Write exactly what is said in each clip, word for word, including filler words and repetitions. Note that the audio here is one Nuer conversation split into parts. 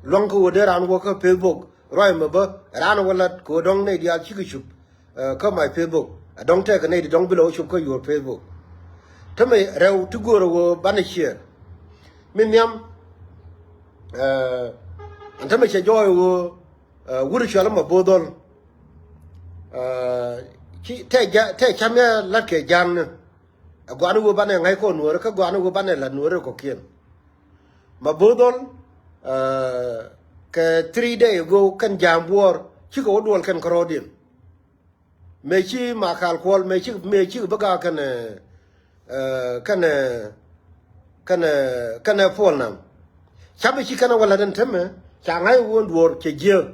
luäŋ kä ɣöö dee raan wä kä Facebook ruac mɛ bä raan wä lat kɛ ɣöö dɔ̱ŋ nɛy diaal cikɛ cup kä my Facebook. A dɔ̱ŋ tɛkɛ nɛy di dɔ̱ŋ bi lɛ wä cup kä your Facebook. Tämɛ rɛw ti göörä ɣöö banɛ ciɛɛr mi nhiam. Ɛn tämɛ cɛ jɔɔy ɣöö wut cual mɛ bo̱o̱th dhɔl. Tɛ cam yɛ latkɛ ja̱a̱ŋni. Ɛ gɔaa ni ɣöö banɛ ŋa̱c kɔn nuɔɔri kä gɔaa ni ɣöö banɛ la̱t nuɔɔri kɔ̱kiɛn. Ma bo̱o̱th dhɔl kɛ three day ago kɛn ja̱a̱ŋ buɔɔr cikɛ wä duɔl kɛn kärɔɔdiɛn. Mëë ci Makal Kuɔl mëë ci mëë cikɛ bä gaak kɛn kɛn kɛn kɛn Puɔl Naŋ. Ca̱pɛ ci kɛn wä la̱t ɛn tämɛ ca ŋa̱c ɣöö duɔɔr cɛ jiääk.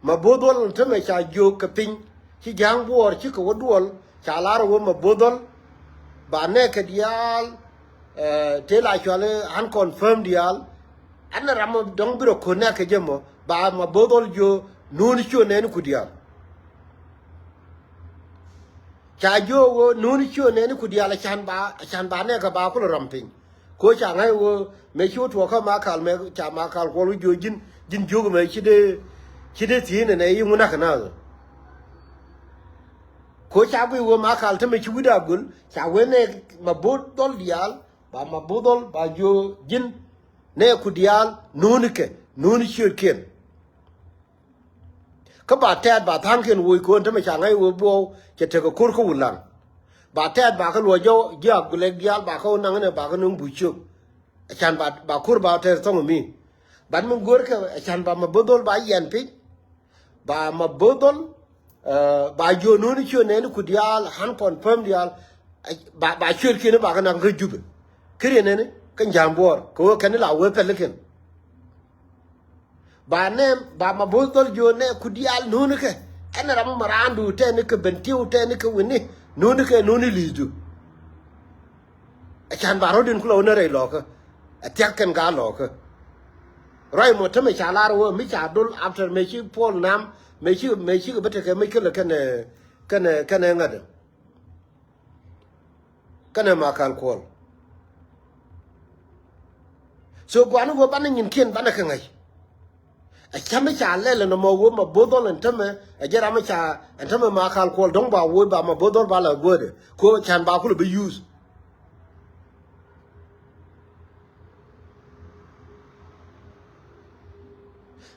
Ma bo̱o̱th dhɔl ɛn tämɛ ca jiök kɛ piny ci ja̱a̱ŋ buɔɔr cikɛ wä duɔl ca lar ɣöö ma bo̱o̱th dhɔl ba nɛɛkɛ diaal. Tëë la cuali unconfirmed diaal. Ɛn ram dɔ̱ŋ bi rɔ ko̱n nɛɛkɛ jɛ mɔ ba ma bo̱o̱th dhɔl jiök nuuni ciö nɛɛni ku diaal. Ca jiök ɣöö nuuni ciö nɛɛni ku diaal acan ba acan ba nɛɛkɛ ba kulɛ ram piny. Ko ca ŋa̱c ɣöö mëë ci wä tuɔɔkä Makal mëë ca Makal Kuɔl wä jiök ji̱n ji̱n jiök mëë ci dee ci dee thi̱i̱n ɛnɛ i̱ ŋun akɛ naath. Ko ca guic ɣöö Makal tämɛ ci wi̱cdɛ a göl ca wee nɛɛk ma bo̱o̱th dhɔl diaal ba ma bo̱o̱th dhɔl ba jiök ji̱n nɛɛku diaal nuuni kɛ nuuni ciötkiɛn. Kä ba tɛɛt ba tha̱a̱ŋkiɛn woc ko̱n tämɛ ca ŋäc wee buɔw cɛ tekɛ ko̱r kä wulaŋ. Ba tɛɛt ba kä luɔc jɔw jiak gulɛk diaal ba kä wä naŋ inɛ ba kä no̱ŋ buc ciök. Acan ba ba ko̱r ba tɛɛt thɔŋ mi. Ban mi go̱rkɛ acan ba ma bo̱o̱th dhɔl ba yiɛn piny. Ba ma bo̱o̱th dhɔl ba jiök nuuni ciö nɛɛni ku diaal han confirm diaal. Ba ba ciötkiɛn ba kä naŋ kä Jubɛ. Kä riɛn nɛni kä ja̱a̱ŋ buɔɔr kɛ wee kɛn la wee pɛlikiɛn. Ba nɛ ba ma bo̱o̱th dhɔl jiök nɛ ku diaal nuuni kɛ. Ɛn ram ma raandu tɛni kɛ ben tiw tɛni kɛ wini nuuni kɛ nuuni li̱i̱du. Acan ba rɔ̱diɛn kulɛ wä ni rɛy lɔɔkä. Ɛ thia̱k kɛn ka lɔɔkä. Ruac mɔ tämɛ ca lar wä mi ca dol after mëë ci Puɔl Naŋ mëë ci mëë cikɛ bä tekɛ mi kälɛ kɛnɛ kɛnɛ kɛnɛ ŋädä. Kɛnɛ Makal Kuɔl. So guani wä banɛ nyinkiɛn banɛ kɛ ŋäc. Ɛ cämi ca lɛl ɛn ɛmɔ wä ma bo̱o̱th dhɔl ɛn tämɛ ɛ jɛ ram ca ɛn tämɛ Makal Kuɔl dɔ̱ŋ ba woc ba ma bo̱o̱th dhɔl ba la guädɛ ko can ba kulɛ bi use.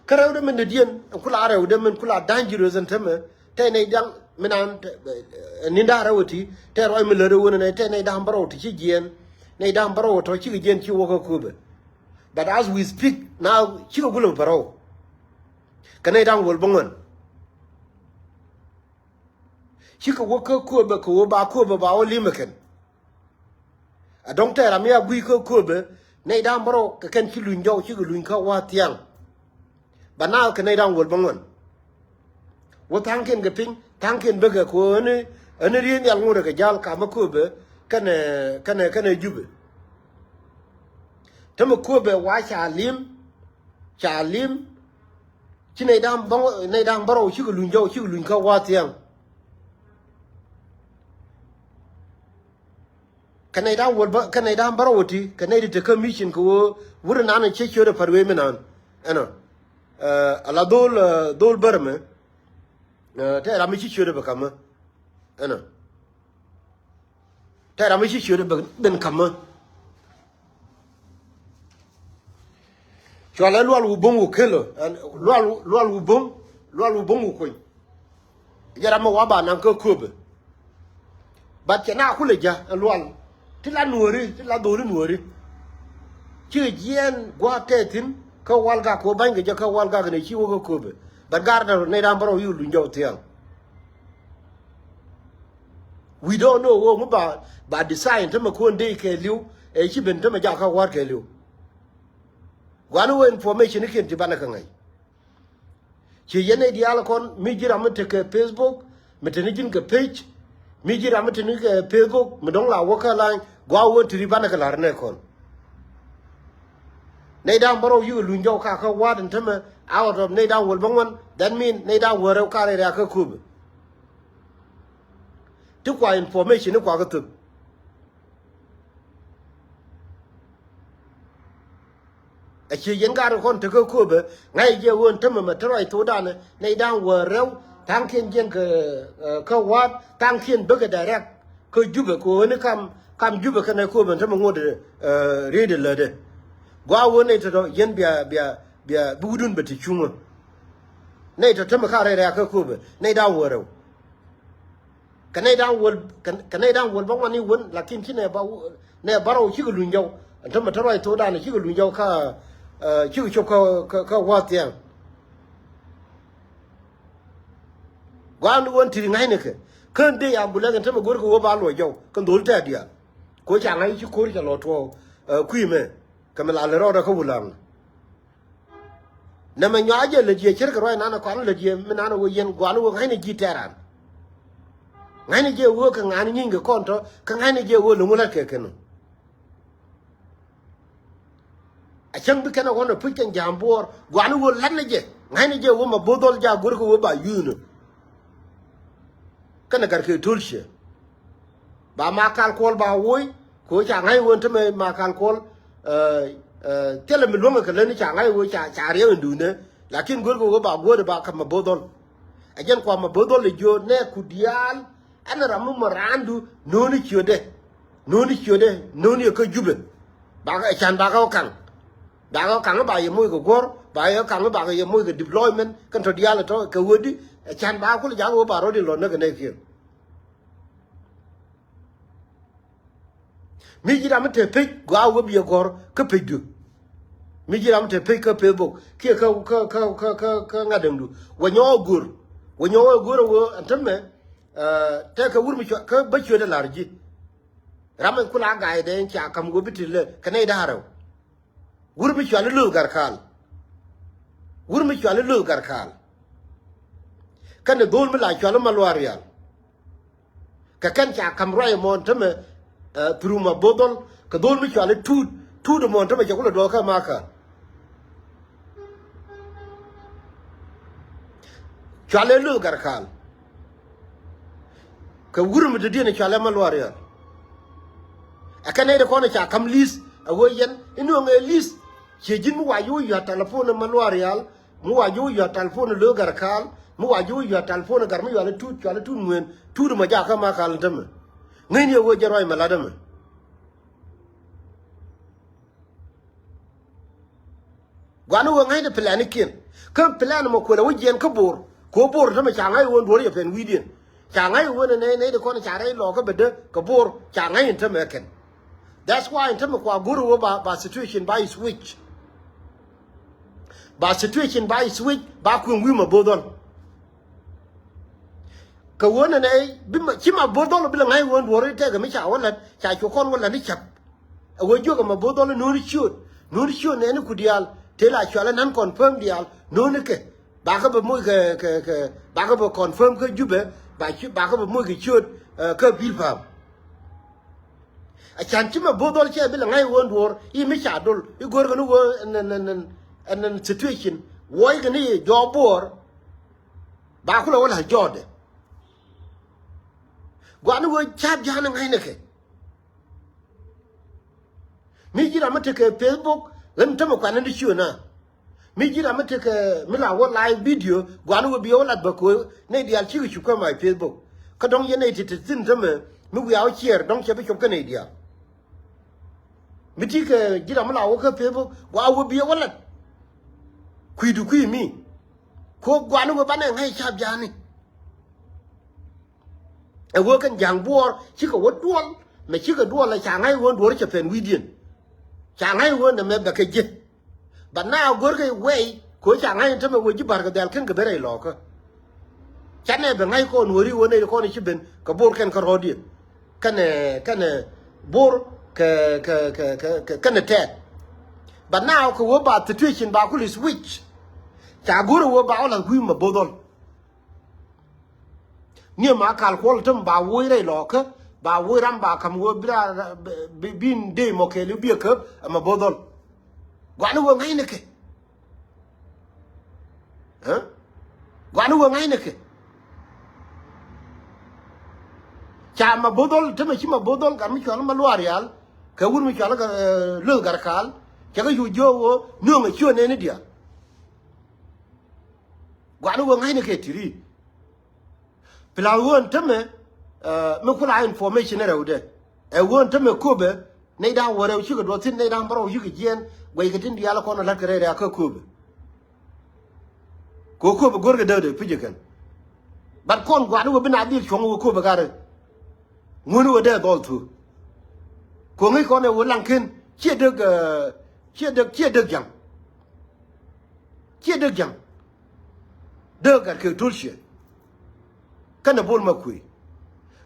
Kä rɛwdɛ min dee diɛn ɛn kula rɛwdɛ min kula dangerous ɛn tämɛ. Tɛ nɛy da̱ŋ mi nan ɛ ninda rɛw ti tɛ ruac mi lät ɛ wun ɛnɛ tɛ nɛy da̱ŋ bärɔw ti ci jiɛn. Nɛy da̱ŋ bärɔw tɔ cikɛ jiɛn ci wä kä Köpɛ. But as we speak now cikɛ gulɛ bärɔw. Kɛ nɛy da̱ŋ wäl bäŋuan cikɛ wä kä Köpɛ kɛ wä ba Köpɛ ba wä limɛ kɛn. A dɔ̱ŋ tɛɛr ami a gui̱i̱ kä Köpɛ nɛy da̱ŋ bärɔw kɛ kɛn ci luny jɔw cikɛ luny kä wa̱a̱ thiaŋ. Ba naath kɛ nɛy da̱ŋ wäl bäŋuan. Wä tha̱a̱ŋkiɛn kɛ piny tha̱a̱ŋkiɛn bekɛ kɛ ɣöö ɛn ɛn riey nhial ŋot kɛ ja̱l kamä Köpɛ kɛnɛ kɛnɛ kɛnɛ Jubɛ. Tämɛ Köpɛ wa ca lim ca lim. Ci nɛy da̱ŋ bäŋ nɛy da̱ŋ bärɔw cikɛ luny jɔw cikɛ luny kä wa̱a̱ thiaŋ. Kɛ nɛy da̱ŋ wäl bä kɛ nɛy da̱ŋ bärɔw ti kɛ nɛy ti te kä mission kɛ ɣöö wut inan in cä ciötdɛ pät wee mi naan. Ɛnɔ ala dhol dhol bärä mɛ. Tɛ ram mi ci ciötdɛ bɛ ka̱mä. Ɛnɔ tɛ ram mi ci ciötdɛ bɛ ben ka̱mä. Cualɛ lual wu bo̱ŋ wu kelä lual lual wu bo̱ŋ lual wu bo̱ŋ wu kuny. Jɛ ram mi wa ba naŋ kä Köpɛ. But cɛ na kulɛ ja̱ ɛn lual ti la nuɔ̱ri ti la dholi nuɔ̱ri. Cikɛ jiɛɛn gua̱a̱th tɛth thi̱n kä wal gak kɛ wä ba̱ny kɛ jɛ kä wal gak ni ci wä kä Köpɛ. But gar nɛ rɔ nɛy da̱ŋ bärɔw yik luny jɔw thiaŋ. We don't know wä ŋu ba ba design tämɛ kuɔn dee kɛɛliw. Ɛ ci ben tämɛ jak kä wa̱r kɛɛliw. Gua̱n wä information ikiɛn ti banɛ kɛ ŋäc. Ci yɛn nɛy diaal kɔn mi ji̱ ram mi tekɛ Facebook mi teni ji̱n kɛ page. Mi ji̱ ram mi teni kɛ Facebook mi dɔ̱ŋ la wä kä lany gua̱ wä tiri banɛ kɛ la̱r nɛ kɔn. Nɛy da̱ŋ bärɔw yikɛ luny jɔw ka kä wa̱a̱t in tämɛ out of nɛy da̱ŋ wäl bäŋuan. That mean nɛy da̱ŋ wäl rɛw ka rɛy ria kä Köpɛ. Ti kua information ni kua kä thöp. A ciɛ yɛn gaat kɔn te kä Kööbɛ, ŋa̱c jɛ ɣöö tämɛ mɛ te ruac thokdan, nɛy da̱ŋ wäl rɛw, tha̱a̱ŋkiɛn jiɛn kɛ, eh, kä Wa̱a̱t, tha̱a̱ŋkiɛn bäkɛ direct kä Jubɛ, kɛ ɣöö ni kam, kam Jubɛ kɛnɛ Kööbɛ tämɛ ŋot, eh, riet ɛ lätdɛ. Gɔaa ɣöö nɛy tɔ̱tɔ̱ yɛn bia, bia, bia bi wutdun bɛ te cuŋä. Nɛy tɔ̱ tämɛ ka rɛy rɛ̈ɛ̈k kä Kööbɛ, nɛy da̱ŋ wäl rɛw. Kɛ nɛy da̱ŋ wäl, kɛ, kɛ nɛy da̱ŋ wäl bäŋuan i̱ wän, lakin ci nɛ ba, nɛ bärɔw cikɛ luny jɔw. Ɛn tämɛ te ruac thokdan cikɛ luny jɔw kä, eh, cikɛ cop kä, kä, kä Wa̱a̱t thiaŋ. Gua̱a̱n ni ɣöö ɛn ti̱ti̱ ŋa̱cnikɛ. Kän dee ambulance ɛn tämɛ go̱rkɛ ɣöö ba luɔc jɔw kɛ dho̱l tɛ̈t diaal. Kɛ ɣöö ca ŋa̱c ci ko̱r ca lɔ tuɔɔk, eh, kui̱ mɛ. Kɛ mi la lɛ rɔɔdɛ kä Wulaŋ. Nɛmɛ nyɔaa jɛ lät yɛ ce̱tkɛ ruac nanɛ kɔn lät yɛ mi nanɛ ɣöö yɛn gua̱a̱n ɣöö ŋa̱cnɛ ji̱ tɛ̈ran. Ŋa̱cnɛ jɛ ɣöö kɛ ŋa̱a̱n nyi̱ny kɛ kɔn tɔ̱, kä ŋa̱cnɛ jɛ ɣöö lo̱ŋ la̱t kɛ kɛn ɔ. A cäŋ bi kɛn a ɣɔn a puc kɛn ja̱a̱m buɔɔr, gua̱a̱n ɣöö la̱t ni jɛ, ŋa̱cnɛ jɛ ɣöö ma bo̱o̱th dhɔl jaak go̱rkɛ ɣöö ba yuuth ni. Kɛnɛ gat kɛ to̱l ciɛ. Ba Makal Kuɔl ba woc, kɛ ɣöö ca ŋa̱c ɣöö tämɛ Makal Kuɔl, eh, eh, thilɛ mi luäŋɛ kɛ lätni ca ŋa̱c ɣöö ca, ca riɛk in duundɛ. Lakin go̱rkɛ ɣöö ba guäärɛ ba kɛ ma bo̱o̱th dhɔl. Ɛ jɛn kua ma bo̱o̱th dhɔl ɛ jiöör nɛ ku diaal, ɛn ram mi mɔ raandu, no̱o̱ni ciötdɛ. No̱o̱ni ciötdɛ, no̱o̱ni ɛ kä Jubɛ. Ba kɛ, can ba kɛ wä kaŋ. Ba kɛ kaŋ ba yɛ moc kɛ guɔ̱r, ba yɛ kaŋ ba kɛ yɛ moc kɛ deployment, kɛn tɔ diaal ɛ tɔ kɛ ɣöödi, ɛ can ba kulɛ ja̱a̱ŋ ɣöö ba rɔ̱diɛn lɔ näk kɛ nɛy kiɛn. Mi ji̱ ram mi te pec, gɔaa wä biɛ gɔ̱r kä pecdu. Mi ji̱ ram mi te pec kä Facebook kiɛ kä, kä, kä ŋa̱t däŋdu. Wä nyɔk go̱r, wä nyɔk go̱r wä ɛn tämɛ, eh, tɛkɛ wur mi cua kä bä cuet ɛ la̱r ji̱. Ram ɛn kula ga̱a̱cdɛ ɛn ca ka̱m wä bi ti lɛ kɛ nɛy da̱a̱r rɛw. Wur mi cuali Luth Garkal. Wur mi cuali Luth Garkal. Kɛnɛ dho̱l mi la cuali Malual Rial. Kɛ kɛn ca ka̱m ruac ɛmɔ ɛn tämɛ, eh, through ma bo̱o̱th dhɔl. Kɛ dho̱l mi cuali Tuut. Tuut ɛmɔ ɛn tämɛ cɛ kulɛ duɔ̱ɔ̱k kä Makal. Cualɛ Luth Garkal. Kɛ wur mi dɔ̱diɛn cualɛ Malual Rial. Ɛ kɛn nɛy ti kɔn ca ka̱m list, ɛ ɣöö yɛn i̱ nuɔ̱ŋ ɛ list. Ciɛ ji̱n mi wa ji̱ wä yua̱t telephone Malual Rial, mi wa ji̱ wä yua̱t telephone Luth Garkal, mi wa ji̱ wä yua̱t telephone gat mi cualɛ Tuut, cualɛ Tuut Ŋueen, Tuut mɔ jakä Makal tämɛ. Ŋäcni ɛ ɣöö jɛ ruac mɛ la̱t ɛmɛ. Gua̱n wä ŋa̱cnɛ plan ikiɛn. Kä plan mɔ kuël a wä jiɛn kä Bor. Kɛ wä Bor tämɛ ca ŋa̱c wä duɔ̱r yɛ pɛn wi̱i̱diɛn. Ca ŋa̱c wä nɛ nɛy nɛy ti kɔn ca rɛy lɔkä bɛ dee kɛ Bor. Ca ŋa̱c in tämɛ kɛn. That's why in tämɛ kua go̱r wä ba, ba situation ba switch. Ba situation ba switch ba kuëŋ wi̱i̱ ma bo̱o̱th dhɔl. Kɛ wä nɛ nɛy bi ma, ci ma bo̱o̱th dhɔl bi lɛ ŋa̱c wä duɔ̱r i̱ tɛkɛ mi ca wä la̱t, ca cu kɔn wä la̱t ni ca̱p. Ɛ wee jiök ɛmɛ bo̱o̱th dhɔl no̱o̱ni ciööt. No̱o̱ni ciööt nɛɛni ku diaal tëë la cualɛ na̱n confirm diaal no̱o̱ni kɛ. Bakɛ bɛ moc kɛ, kɛ, kɛ, bakɛ bɛ confirm kä Jubɛ, ba ci, bakɛ bɛ moc kɛ ciööt, eh, kä Bilpam. A can ci mɛ bo̱o̱th dhɔl cɛ bi lɛ ŋa̱c ɣöö duɔ̱ɔ̱r i̱ mi ca dol i̱ go̱o̱rkɛ ni ɣöö ɛn, ɛn, ɛn, ɛn, ɛn situation wuɔckɛ ni jɔɔk Bor. Ba kulɛ wä la̱th jɔɔtdɛ. Gua̱n ni ɣöö ca̱p ja̱a̱n ŋa̱cnɛ kɛ. Mi ji̱ ram mi tekɛ Facebook ɣän tämɛ kuanä ni ciö na. Mi ji̱ ram mi tekɛ mi la wä live video gua̱n wä bi wä lat bä ko̱ nɛy diaal cikɛ cuk kä my Facebook. Kä dɔ̱ŋ yɛn nɛy ti te thi̱n tämɛ mi wiaa wä ciɛɛr dɔ̱ŋ cɛ bi cop kä nɛy diaal. Mi ti kɛ ji̱ ram mi la wä kä Facebook gua̱n wä bi wä lat. Kui̱du kui̱ mi. Ko̱ gua̱n wä banɛ ŋa̱c ca̱p ja̱a̱ni. Ɛ wee kɛn ja̱a̱ŋ buɔɔr cikɛ wä duɔl mɛ cikɛ duɔl ɛ ca ŋa̱c ɣöö duɔ̱ɔ̱r cɛ pɛn wi̱i̱diɛn. Ca ŋa̱c ɣöö nɛ mɛ bɛ kɛ ji̱. But now go̱rkɛ wɛy kɛ ɣöö ca ŋa̱c in tämɛ wee ji̱ ba̱r kɛ dhɛl kɛn kɛ ben rɛy lɔɔkä. Canɛ bɛ ŋa̱c kɔn wä ri ɣöö nɛy kɔn ci ben kɛ Bor kɛn kärɔɔdiɛn. Kɛnɛ, kɛnɛ Bor kɛ, kɛ, kɛ, kɛ, kɛ, kɛnɛ Tɛɛt. But now kɛ wee ba situation ba kul switch. Ca go̱r ɛ wee ba wä la̱th wi̱i̱ mɛ bo̱o̱th dhɔl. Ni ma kal kuɔl tem ba woc rɛy lɔkä ba woc ram ba kam wä bira bin dee mɔ kɛɛli biɛ käp ɛmɛ bo̱o̱th dhɔl. Guani wä ŋa̱cnɛ kɛ. Guani wä ŋa̱cnɛ kɛ. Ca ma bo̱o̱th dhɔl temɛ ci ma bo̱o̱th dhɔl gat mi cual ma luaar yal. Kɛ wur mi cual kɛ löth gat kaal. Cɛ kɛ cu jiök ɣöö nööŋɛ ciöt nɛɛni diaal. Gua̱n wä ŋa̱cnɛ kɛ ti̱ri. Pla ɣöö ɛn tämɛ, eh, mi kula information rɛwdɛ. Ɛ ɣöö ɛn tämɛ köpɛ, nɛy da̱ŋ wäl rɛw cikɛ duɔth thi̱n, nɛy da̱ŋ bärɔw cikɛ jiɛɛn, guɛckɛ tin diaal kɔn la̱tkɛ rɛy rɛ̈ɛ̈kä köpɛ. Kɛ ɣöö köpɛ görkɛ dääkdɛ pi̱c ɛ kɛn. But kɔn gua̱n wä bi na dhil cuɔ̱ŋ wä köpɛ garɛ. Ŋuäni wä dee dhɔl thuɔ̱k. Kɛ ɣöö ŋäc kɔn ɛ wä laŋ ken, ciɛ dek, eh, ciɛ dek, ciɛ dek ja̱ŋ. Ciɛ dek ja̱ŋ. Dee gat kɛ to̱l ciɛ. Kɛnɛ bol ma kui̱.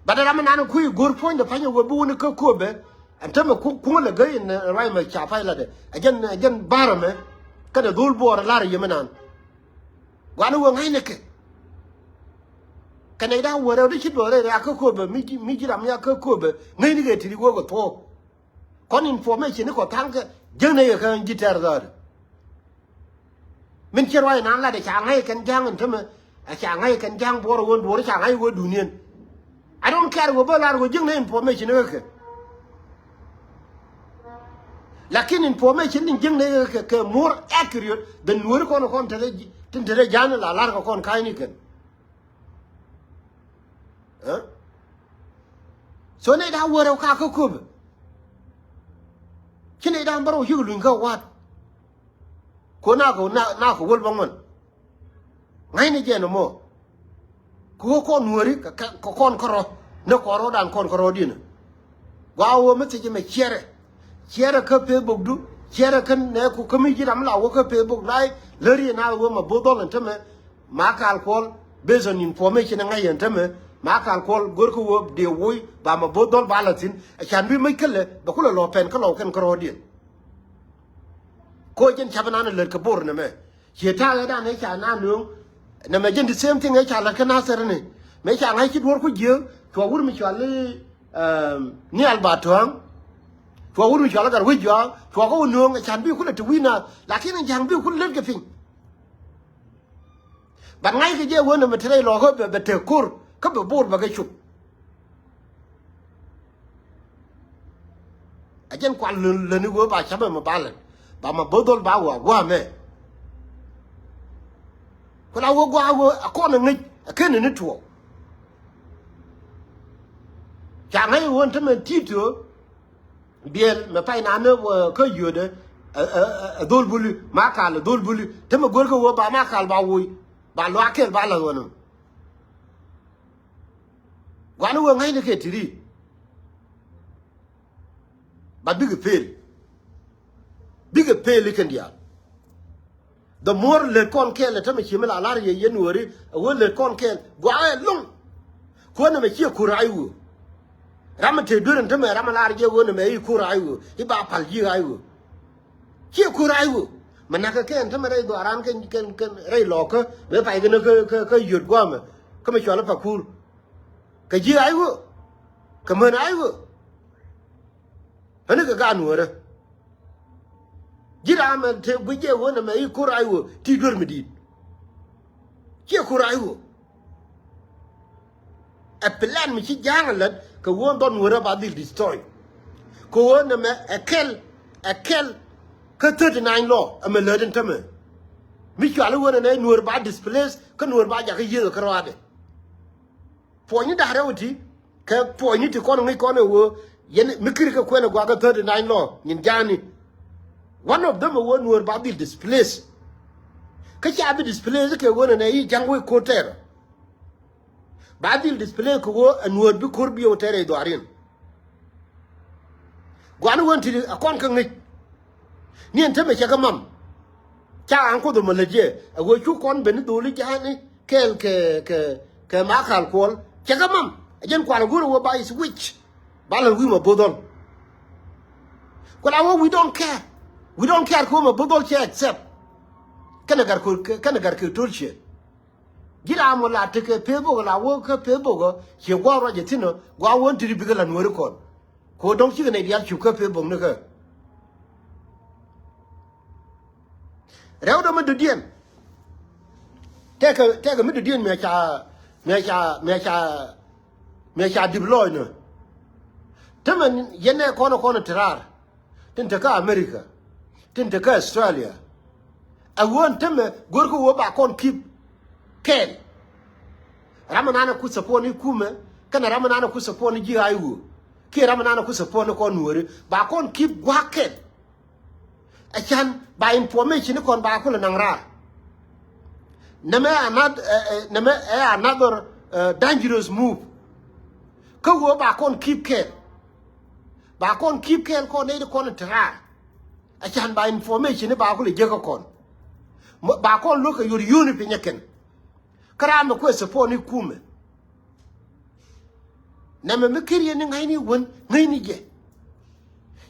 Bat ram mi nan kui̱ go̱r puɔ̱nydɛ pa̱nyɛ wee bi wuni kä köpɛ. Ɛn tämɛ kuŋ lɛ gäi in ruac mɛ ca pay latdɛ. Ɛ jɛn, ɛ jɛn ba̱rä mɛ. Kɛnɛ dhol buɔɔr ɛ la̱r yɛ mi nan. Gua̱n wee ŋa̱cnɛ kɛ. Kɛnɛ i̱ da̱ŋ wee rɛw di ci duɔth rɛy rɛ̈ɛ̈kä köpɛ. Mi ji̱, mi ji̱ ram ya kä köpɛ. Ŋäcni kɛ ti̱ti̱ wee kɛ thuɔ̱k. Kɔn information ni kɔ tha̱a̱ŋ kɛ jiäknɛ yɛ kä ji̱ tɛ̈r dha̱a̱r. Min ciɛ ruac nan lat ɛ ca ŋa̱c kɛn ja̱a̱ŋ ɛn tämɛ, ɛ ca ŋa̱c kɛn ja̱a̱ŋ buɔr ɛ ɣöö duɔ̱ɔ̱r ca ŋa̱c ɛ ɣöö duuniɛn. I don't care ɣöö bä lar ɣöö jiäknɛ information ni kä kɛ. Lakin information ni jiäknɛ kä kɛ, kɛ more accurate than nuɔ̱ɔ̱ri kɔn kɔn te rɛ, tin te rɛ ja̱a̱ŋ ni la lar kɛ kɔn ka̱a̱cni kɛn. Ɛ? So nɛy da̱ŋ wä rɛw ka kä köpɛ. Ci nɛy da̱ŋ bärɔw cikɛ luny kä wa̱a̱t. Ko na kɛ, na, na kɛ wäl bä ŋuan. Ŋa̱cnɛ jɛ nɔmɔ. Kɛ ɣöö kɔn nuääri kɛ, kɛ, kɛ kɔn kärɔ̱. Ni kɔn rɔ̱dan kɔn kärɔ̱diɛn. Gua wä mi thiec mɛ ciɛrɛ. Ciɛrɛ kä Facebook du. Ciɛrɛ kä nɛ ku kä mi ji̱ ram la wä kä Facebook la. Läri na wä ma bo̱o̱th dhɔl ɛn tämɛ. Ma kal kuɔl. Based on information ŋa̱c ɛn tämɛ. Ma kal kuɔl go̱rkä wä dee woc ba ma bo̱o̱th dhɔl ba la thi̱n. Ɛ can bi mäc kälɛ bɛ kulɛ lɔ pɛn kä lɔw kɛn kärɔ̱diɛn. Ko jɛn cap nan lät kɛ bor nɛmɛ. Ciɛ ta̱a̱ ɛ dan ɛ ca nan nööŋ. Nɛmɛ jɛn the same thing ɛ ca lät kä Nathɛr ni. Mëë ca ŋa̱c ci duɔ̱ɔ̱r ku jiääk. Cuɔ wur mi cual i̱, um, Nhial Ba Tua̱a̱ŋ. Cuɔ wur mi cual i̱ Gat Wec Juaak. Cuɔ kä wä nööŋ ɛ can bi kulɛ te wi̱i̱ naath. Lakin ɛ ja̱a̱ŋ bi kulɛ lät kɛ piny. Bat ŋa̱ckɛ jɛ wen ɛmɛ te rɛy lɔkä bɛ, bɛ te ko̱r kä bɛ bor bɛ kɛ cop. A jɛn kual lön, lätni wee ba ca̱pɛ mɛ ba lät ba mɛ bo̱o̱th dhɔl ba wä gua̱a̱ mɛ. Ku la wee gua̱a̱ wee a kɔn a ŋäc a ken ni tuɔɔk. Ca ŋäc wen te mɛ ti̱i̱t ɣöö biɛl mɛ pay na ni wä kä yio̱dɛ. Ɛ, ɛ, ɛ, ɛ dhol buli ma kal ɛ dhol buli te mɛ go̱rkä wä ba ma kal ba woc ba luaak kɛl ba la̱th wä ni. Gua̱n wä ŋäcni kɛ ti̱ri. Ba bikɛ pel. Bikɛ pel i̱ kɛn diaal. The more lät kɔn kɛɛl ɛ tämɛ ci mi la lar yɛ yɛn wääri ɛ wee lät kɔn kɛɛl gua̱a̱ ɛ lo̱ŋ. Kuäär nɛmɛ ciɛ kur ay wee. Ram mi te duer ɛn tämɛ ram mi lar jɛ wee nɛmɛ i̱ kur ay wee i̱ ba pal ji̱ ay wee. Ciɛ kur ay wee. Mɛ nakä kɛn tämɛ rɛy dhuaaran kɛn, kɛn, kɛn rɛy lɔɔkä mëë pay kɛn kä, kä, kä yöt gua̱a̱mɛ. Kä mɛ cual i̱ pakur. Kɛ ji̱ ay wee. Kɛ män ay wee. Ɣän kɛ gaat nuäärä. Ji̱ ram ɛn te guic jɛ ɣöö nɛmɛ i̱ ko̱r ay ɣöö ti duer mi di̱i̱t. Ciɛ ko̱r ay ɣöö. Ɛ plan mi ci ja̱a̱ŋ ɛ lät kɛ ɣöö dhɔn nuäärä ba dhil destroy. Kɛ ɣöö nɛmɛ ɛ kɛl, ɛ kɛl kä thirty nine law ɛmɛ lät in tämɛ. Mi cual i̱ ɣöö nɛnɛ nuäär ba displace kä nuäär ba jakä yiëëth kä rɔaadɛ. Puɔ̱nyni da̱ŋ rɛw iti kɛ puɔ̱nyni ti kɔn ŋäc kɔn ɛ ɣöö yɛn mi kiri kɛ kuɛn ɛ guakä thirty nine law nyin ja̱a̱ni. One of them ɛ ɣöö nuäär ba dhil displace. Kä ca bi displace kɛ ɣöö nɛnɛ i̱ ja̱ŋ wec ko̱r tɛɛrä. Ba dhil displace kɛ ɣöö ɛ nuäär bi ko̱r bi ɣöö tɛɛrä i̱ dhuaariɛn. Gua̱n wen ti a kɔn kä ŋäc. Ni ɛn temɛ cɛ kɛ mam. Ca an Kuoth ɛmɔ lät yɛ a ɣöö cu kɔn ben ni dho̱li ja̱a̱ni kɛɛl kɛ, kɛ, kɛ ma kal kuɔl. Cɛ kɛ mam a jɛn kual a go̱r a ɣöö ba is which. Ba lät wi̱i̱ mɔ bo̱th ɣɔn. Kual a ɣöö we don't care. We don't care kɛ ɣöö mɔ bo̱th ɣɔn cɛ accept. Kɛnɛ gat kɛ, kɛnɛ gat kɛ to̱l ciɛ. Ji̱ ram ɔ la tekɛ Facebook la wä kä Facebook ɔ ciɛ gua̱a̱k ruac ɛ thi̱n ɔ gua̱a̱k wä ti ri bikɛ la nuääri kɔn. Kɛ ɣöö dɔ̱ŋ cikɛ nɛy diaal cup kä Facebook ni kä. Rɛw dɔ̱ mi dödiɛn. Tɛkɛ, tɛkɛ mi dödiɛn mi a ca, mi a ca, mi a ca, mi a ca dip lɔɔc ni. Tämɛ yɛn nɛ kɔn ɔ kɔn ɔ te raar. Tin te kä America. tin te kä Australia. Ɛ ɣöö ɛn tämɛ görkɛ ɣöö ba kɔn keep kɛɛl. Ram ɛnan ɛ ku support ni kumɛ kɛnɛ ram ɛnan ɛ ku support ni ji̱ ɣa̱c ɣöö kiɛ ram ɛnan ɛ ku support ni kɔn nuɔ̱ɔ̱ri ba kɔn keep gua̱a̱k kɛɛl. Ɛ can ba information ni kɔn ba kulɛ naŋ raar. Nɛmɛ another, nɛmɛ ɛ another dangerous move. Kä ɣöö ba kɔn keep kɛɛl. Ba kɔn keep kɛɛl kɔn nɛy ti kɔn te raar. Ɛ can ba information ni ba kulɛ jiäkä kɔn. Ba kɔn luäk kɛ yor yuni piny ɛ kɛn. Kä ram mi kuɛ support ni kumɛ. Nɛmɛ mi kir yɛn ni ŋäcni wän ŋäcni jɛ.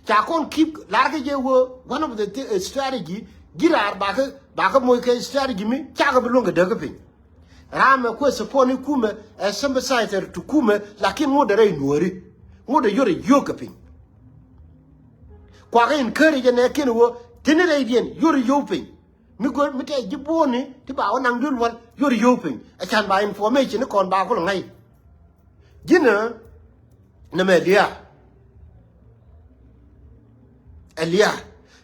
Ca kɔn keep larkä jɛ wä one of the strategy ji̱ raar bakä bakä moc kɛ strategy mi cakɛ bi luäŋ kɛ däkä piny. Ram mɛ kuɛ support ni kumɛ ɛ sympathizer to kumɛ lakin ŋot dɛ rɛy nuɔ̱ɔ̱ri. Ŋot dɛ yot ɛ yio̱k kɛ piny. Kuakä encourage ɛ nɛ kiɛn wä tini rɛydiɛn yot ɛ yio̱k piny. Mi go̱r mi tɛɛ ji̱ buɔ̱ɔ̱ni ti ba wä naŋ duel wäl yot ɛ yio̱k piny ɛ can ba information ni kɔn ba kulɛ ŋäc. Ji̱nä nɛmɛ lia̱a̱. Ɛ lia̱a̱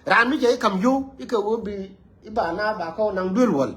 raan mi jɛ i̱ ka̱m yio̱w i̱ kɛ wä bi i̱ ba na ba kɔn naŋ duel wäl.